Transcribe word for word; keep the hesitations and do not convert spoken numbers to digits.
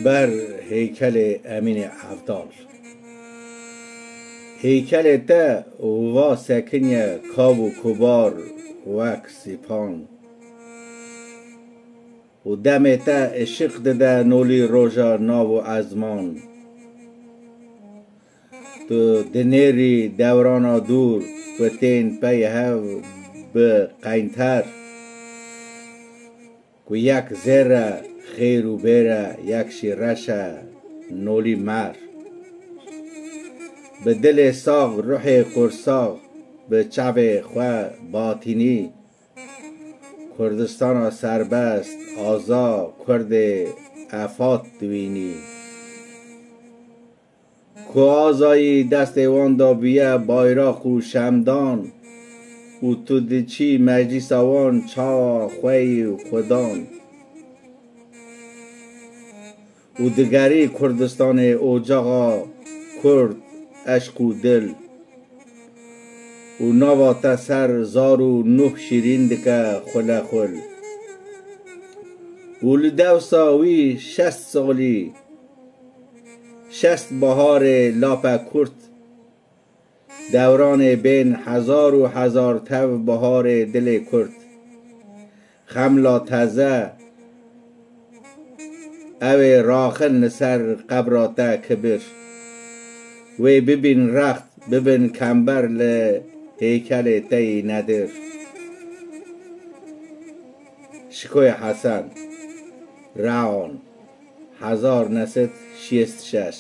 Ber heykelê Emînê Evdal. Heykelê te va sekinye kav û kubar wek sîpan. Û demê te eşiq dide nolî roja nav û ezman. Tu dinêrî dewrana dûr ku tên pey hev bi qeynter. Ku yek zêr e xêr û bêr e, yek jî reş e nolî mer. Bi dilê sax, ruhê qursax, bi çavê xwe batînî, Kurdistana serbest, aza, Kurdê efat diwînî. Ku azayî destê wan de bûye bayraq û şemdan û tu diçî meclîsa wan çawa xweyî û xudan û digerî Kurdistanê ocaxa Kurd, eşq û dil û nava te ser zar û nuh şîrîn dike xulexul. Û li dewsa wî şest salî, şest baharê lape kurt, dewranê bên hezar û hezar tev baharê dilê kurt. Xemla teze, ew ê raxin li ser qebra te kibir. Wê bibîn rext, bibin kember li heykelê te yî nedir. Şikoyê Hesen, Reon, hezar neh sed şêst şeş.